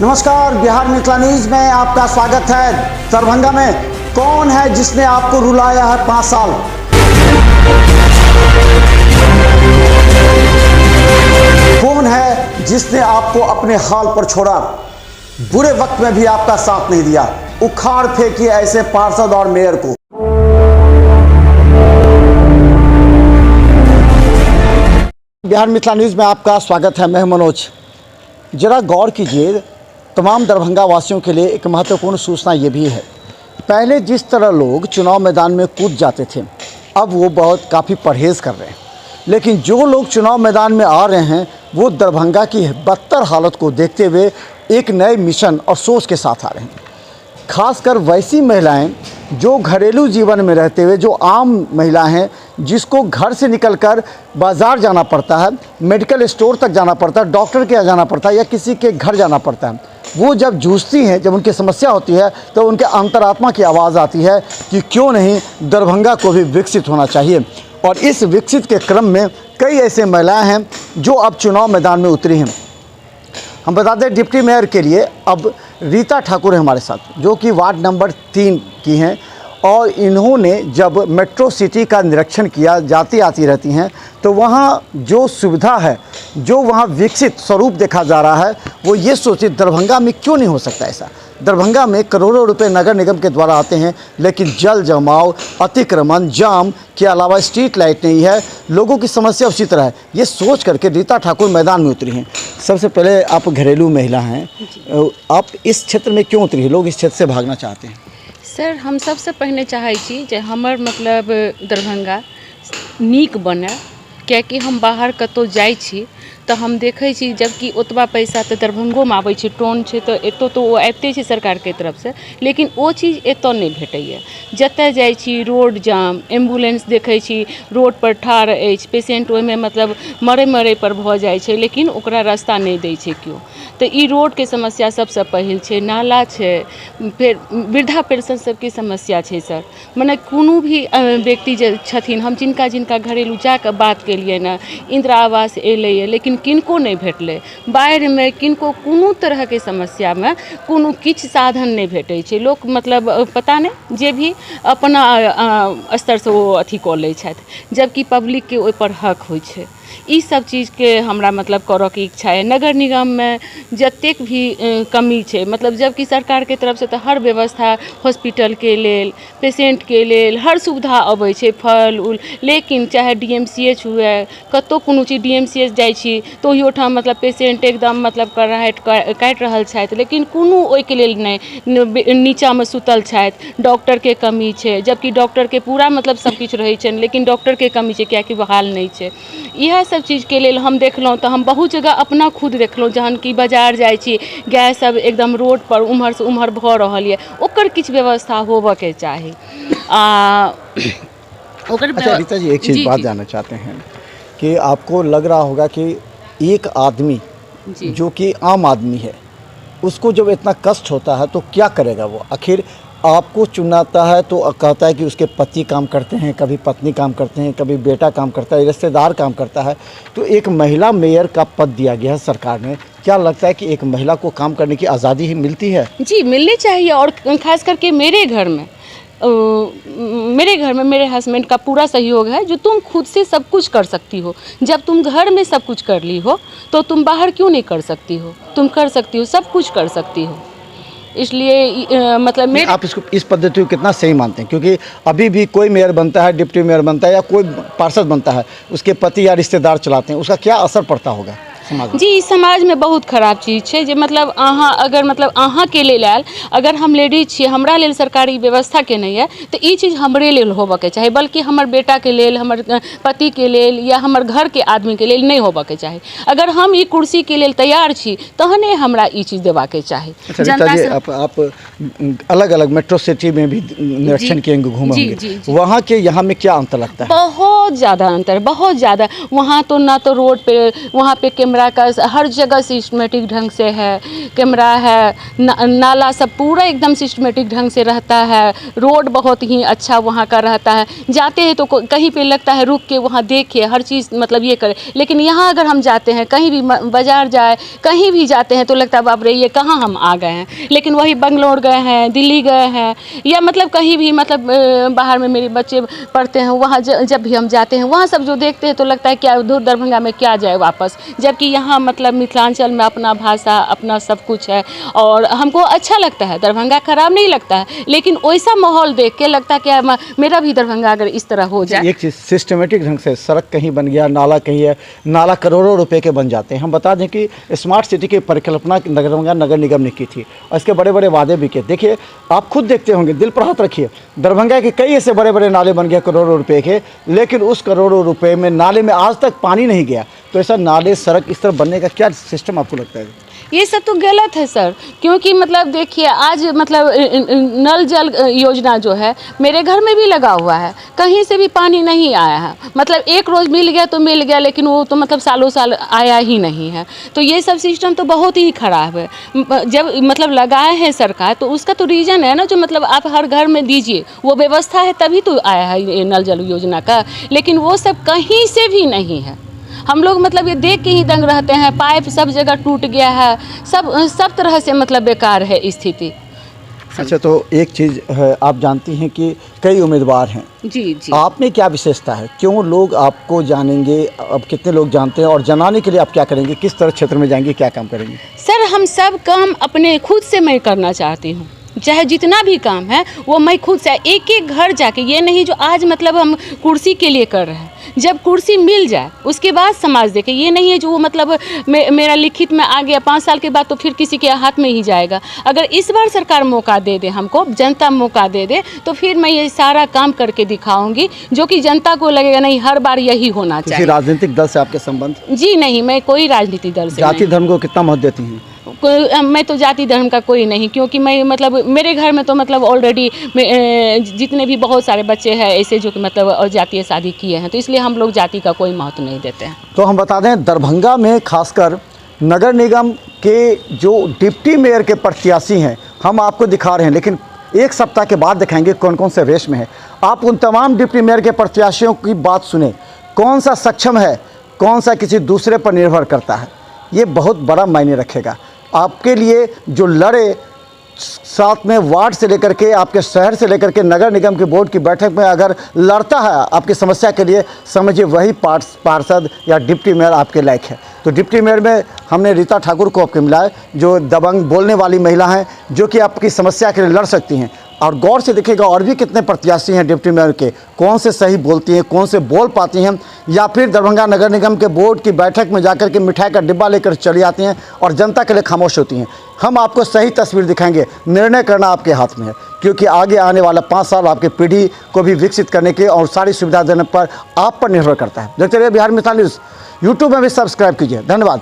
नमस्कार, बिहार मिथिला न्यूज में आपका स्वागत है। दरभंगा में कौन है जिसने आपको रुलाया है 5 साल? कौन है जिसने आपको अपने हाल पर छोड़ा, बुरे वक्त में भी आपका साथ नहीं दिया? उखाड़ फेंकिए ऐसे पार्षद और मेयर को। बिहार मिथिला न्यूज़ में आपका स्वागत है। मैं मनोज। जरा गौर कीजिए, तमाम दरभंगा वासियों के लिए एक महत्वपूर्ण सूचना ये भी है। पहले जिस तरह लोग चुनाव मैदान में कूद जाते थे, अब वो बहुत काफ़ी परहेज़ कर रहे हैं। लेकिन जो लोग चुनाव मैदान में आ रहे हैं, वो दरभंगा की बदतर हालत को देखते हुए एक नए मिशन और सोच के साथ आ रहे हैं। खासकर वैसी महिलाएं जो घरेलू जीवन में रहते हुए, जो आम महिला हैं, जिसको घर से निकलकर बाज़ार जाना पड़ता है, मेडिकल स्टोर तक जाना पड़ता है, डॉक्टर के यहाँ जाना पड़ता है या किसी के घर जाना पड़ता है, वो जब जूझती हैं, जब उनकी समस्या होती है, तो उनके अंतरात्मा की आवाज़ आती है कि क्यों नहीं दरभंगा को भी विकसित होना चाहिए। और इस विकसित के क्रम में कई ऐसे महिलाएँ हैं जो अब चुनाव मैदान में उतरी हैं। हम बता दें, डिप्टी मेयर के लिए अब रीता ठाकुर है हमारे साथ, जो कि वार्ड नंबर 3 की हैं। और इन्होंने जब मेट्रो सिटी का निरीक्षण किया, जाती आती रहती हैं, तो वहाँ जो सुविधा है, जो वहाँ विकसित स्वरूप देखा जा रहा है, वो ये सोचे दरभंगा में क्यों नहीं हो सकता ऐसा। दरभंगा में करोड़ों रुपए नगर निगम के द्वारा आते हैं, लेकिन जल जमाव, अतिक्रमण, जाम के अलावा स्ट्रीट लाइट नहीं है, लोगों की समस्या उसी तरह है। ये सोच करके रीता ठाकुर मैदान में उतरी हैं। सबसे पहले आप घरेलू महिला हैं, आप इस क्षेत्र में क्यों उतरी हैं? लोग इस क्षेत्र से भागना चाहते हैं। सर, हम सबसँ पहिने चाहै छी जे हमर मतलब दरभंगा नीक बनय, कियाकि हम बाहर कतहु जाइ छी तऽ हम देखै छी जबकि ओतबा पैसा तऽ दरभंगोमे आबै छै, टोन छै तऽ एतऽ तऽ ओ आबिते छै सरकारके तरफसँ, लेकिन ओ चीज एतऽ नहि भेटैए। जतऽ जाइ छी रोड जाम, एम्बुलेंस देखै छी रोडपर ठाढ़ अछि, पेशेन्ट ओहिमे मतलब मरै मरैपर भऽ जाइ छै, लेकिन ओकरा रास्ता नहि दै छै केओ। तऽ ई रोडके समस्या सबसँ पहिल छै, नाला छै, फेर वृद्धा पेंशन सबके समस्या छै सर। मने कोनो भी व्यक्ति जे छथिन, हम जिनका जिनका घरेलू जाकऽ बात केलियनि हँ, इन्दिरा आवास एलैए लेकिन किनको नहि भेटलै। बाढ़िमे किनको कोनो तरहके समस्यामे कोनो किछु साधन नहि भेटै छै। लोक मतलब पता नहि जे भी अपना स्तरसँ ओ अथी कऽ लै छथि, जबकि पब्लिकके ओहिपर हक होइ छै। ई सब चीजके हमरा मतलब करऽके इच्छा अइ। नगर निगममे जतेक भी कमी छै, मतलब जबकि सरकारके तरफसँ तऽ हर व्यवस्था हॉस्पिटलके लेल, पेशेन्टके लेल हर सुविधा अबै छै, फल उल, लेकिन चाहे डी एम सी एच हुए, कतहु कोनो चीज, डी एम सी एच जाइ छी तऽ ओहिओ ठाम मतलब पेशेन्ट एकदम मतलब कराहटि काटि रहल छथि, लेकिन कोनो ओहिके लेल नहि, नीचाँमे सुतल छथि। डॉक्टरके कमी छै, जबकि डॉक्टरके पूरा मतलब सब किछु रहै छनि, लेकिन डॉक्टरके कमी छै कियाकि बहाल नहि छै। इएह सब चीजके लेल हम देखलहुँ तऽ हम बहुत जगह अपना खुद देखलहुँ, जहन कि बाजार जाइ छी, गाय सब एकदम रोडपर उम्हरसँ उम्हर भऽ रहल यऽ, ओकर किछु व्यवस्था होबऽके चाही। आ ओकर अच्छा रीता जी, एक चीज़ बात जानना चाहते हैं कि आपको लग रहा होगा कि एक आदमी जो कि आम आदमी है, उसको जब इतना कष्ट होता है तो क्या करेगा वो? आखिर आपको चुनाता है तो कहता है कि उसके पति काम करते हैं, कभी पत्नी काम करते हैं, कभी बेटा काम करता है, रिश्तेदार काम करता है। तो एक महिला मेयर का पद दिया गया है सरकार ने, क्या लगता है कि एक महिला को काम करने की आज़ादी ही मिलती है? जी मिलनी चाहिए। और खास करके मेरे घर में मेरे हस्बैंड का पूरा सहयोग है, जो तुम खुद से सब कुछ कर सकती हो। जब तुम घर में सब कुछ कर ली हो तो तुम बाहर क्यों नहीं कर सकती हो? तुम कर सकती हो, सब कुछ कर सकती हो। इसलिए मतलब मेरे आप इसको, इस पद्धति को कितना सही मानते हैं? क्योंकि अभी भी कोई मेयर बनता है, डिप्टी मेयर बनता है या कोई पार्षद बनता है, उसके पति या रिश्तेदार चलाते हैं, उसका क्या असर पड़ता होगा समाज में? जी, ई समाजमे बहुत खराब चीज छै जे मतलब अहाँ अगर मतलब अहाँके लेल आयल, अगर हम लेडीज छियै, हमरा लेल सरकारी व्यवस्था केने यऽ तऽ ई चीज हमरे लेल होबऽके चाही, बल्कि हमर बेटाके लेल, हमर पतिके लेल या हमर घरके आदमीके लेल नहि होबऽके चाही। अगर हम ई कुर्सीके लेल तैयार छी तहने हमरा ई चीज देबाके चाही। अच्छा रीता जी, आप अलग अलग मेट्रो सिटी में भी निरीक्षण किए, घूमे होंगे, वहाँ के यहाँ में क्या अंतर लगता है? बहुत ज़्यादा अंतर, बहुत ज़्यादा। वहाँ तो ना तो रोड पे, वहाँ पे कैमरा का हर जगह सिस्टमेटिक ढंग से है, कैमरा है, नाला सब पूरा एकदम सिस्टमेटिक ढंग से रहता है, रोड बहुत ही अच्छा वहाँ का रहता है। जाते हैं तो कहीं पे लगता है रुक के वहाँ देखे हर चीज़ मतलब ये करे, लेकिन यहाँ अगर हम जाते हैं कहीं भी बाज़ार जाए कहीं भी जाते हैं तो लगता है बाप रे ये कहाँ हम आ गए हैं। लेकिन वही बंगलोर गए हैं, दिल्ली गए हैं, या मतलब कहीं भी मतलब बाहर में मेरे बच्चे पढ़ते हैं वहाँ जब भी हम जाते हैं वहाँ सब जो देखते हैं तो लगता है क्या दूर दरभंगा में क्या जाए वापस, जबकि यहाँ मतलब मिथिलांचल में अपना भाषा अपना सब कुछ है और हमको अच्छा लगता है, दरभंगा ख़राब नहीं लगता है। लेकिन वैसा माहौल देख के लगता है कि मेरा भी दरभंगा अगर इस तरह हो जाए। एक चीज़ सिस्टमेटिक ढंग से सड़क कहीं बन गया, नाला कहीं है, नाला करोड़ों रुपए के बन जाते हैं। हम बता दें कि स्मार्ट सिटी की परिकल्पना दरभंगा नगर निगम ने की थी और इसके बड़े बड़े वादे भी किए। देखिए आप खुद देखते होंगे, दिल पर हाथ रखिए, दरभंगा के कई ऐसे बड़े बड़े नाले बन गए करोड़ों रुपए के, लेकिन उस करोड़ों रुपए में नाले में आज तक पानी नहीं गया। तो ऐसा नाले सड़क इस तरह बनने का क्या सिस्टम आपको लगता है? ये सब तो गलत है सर, क्योंकि मतलब देखिए आज मतलब नल जल योजना जो है मेरे घर में भी लगा हुआ है, कहीं से भी पानी नहीं आया है, मतलब एक रोज़ मिल गया तो मिल गया, लेकिन वो तो मतलब सालों साल आया ही नहीं है। तो ये सब सिस्टम तो बहुत ही ख़राब है। जब मतलब लगाए हैं सरकार तो उसका तो रीज़न है ना, जो मतलब आप हर घर में दीजिए वो व्यवस्था है तभी तो आया है ये नल जल योजना का, लेकिन वो सब कहीं से भी नहीं है। हम लोग मतलब ये देख के ही दंग रहते हैं, पाइप सब जगह टूट गया है, सब सब तरह से मतलब बेकार है स्थिति। अच्छा, तो एक चीज़ है, आप जानती हैं कि कई उम्मीदवार हैं, जी जी, आप में क्या विशेषता है, क्यों लोग आपको जानेंगे, अब कितने लोग जानते हैं और जनाने के लिए आप क्या करेंगे, किस तरह क्षेत्र में जाएंगे, क्या काम करेंगे? सर हम सब काम अपने खुद से मैं करना चाहती हूँ, चाहे जितना भी काम है वो मैं खुद से एक एक घर जाके, ये नहीं जो आज मतलब हम कुर्सी के लिए कर रहे हैं, जब कुर्सी मिल जाए उसके बाद समाज देखे, ये नहीं है जो वो मतलब मेरा लिखित में आ गया 5 साल के बाद तो फिर किसी के हाथ में ही जाएगा। अगर इस बार सरकार मौका दे दे, हमको जनता मौका दे दे, तो फिर मैं ये सारा काम करके दिखाऊँगी जो कि जनता को लगेगा नहीं हर बार यही होना चाहिए। राजनीतिक दल से आपके संबंध? जी नहीं, मैं कोई राजनीतिक दल से। जाति धर्म को कितना महत्व देती हैं? मैं तो जाति धर्म का कोई नहीं, क्योंकि मैं मतलब मेरे घर में तो मतलब ऑलरेडी जितने भी बहुत सारे बच्चे हैं ऐसे जो कि मतलब और जातीय शादी किए हैं, तो इसलिए हम लोग जाति का कोई महत्व नहीं देते हैं। तो हम बता दें दरभंगा में खासकर नगर निगम के जो डिप्टी मेयर के प्रत्याशी हैं हम आपको दिखा रहे हैं, लेकिन एक सप्ताह के बाद दिखाएंगे कौन कौन से रेस में है। आप उन तमाम डिप्टी मेयर के प्रत्याशियों की बात सुने, कौन सा सक्षम है, कौन सा किसी दूसरे पर निर्भर करता है, ये बहुत बड़ा मायने रखेगा आपके लिए। जो लड़े साथ में वार्ड से लेकर के आपके शहर से लेकर के नगर निगम के बोर्ड की बैठक में अगर लड़ता है आपकी समस्या के लिए, समझिए वही पार्षद या डिप्टी मेयर आपके लायक है। तो डिप्टी मेयर में हमने रीता ठाकुर को आपके मिला है, जो दबंग बोलने वाली महिला हैं, जो कि आपकी समस्या के लिए लड़ सकती हैं। और गौर से देखिएगा और भी कितने प्रत्याशी हैं डिप्टी मेयर के, कौन से सही बोलती हैं, कौन से बोल पाती हैं, या फिर दरभंगा नगर निगम के बोर्ड की बैठक में जाकर के मिठाई का डिब्बा लेकर चली आती हैं और जनता के लिए खामोश होती हैं। हम आपको सही तस्वीर दिखाएंगे, निर्णय करना आपके हाथ में है, क्योंकि आगे आने वाला 5 साल आपके पीढ़ी को भी विकसित करने के और सारी सुविधा देने पर आप पर निर्भर करता है। देखते रहिए बिहार मिथिला न्यूज़, यूट्यूब में भी सब्सक्राइब कीजिए। धन्यवाद।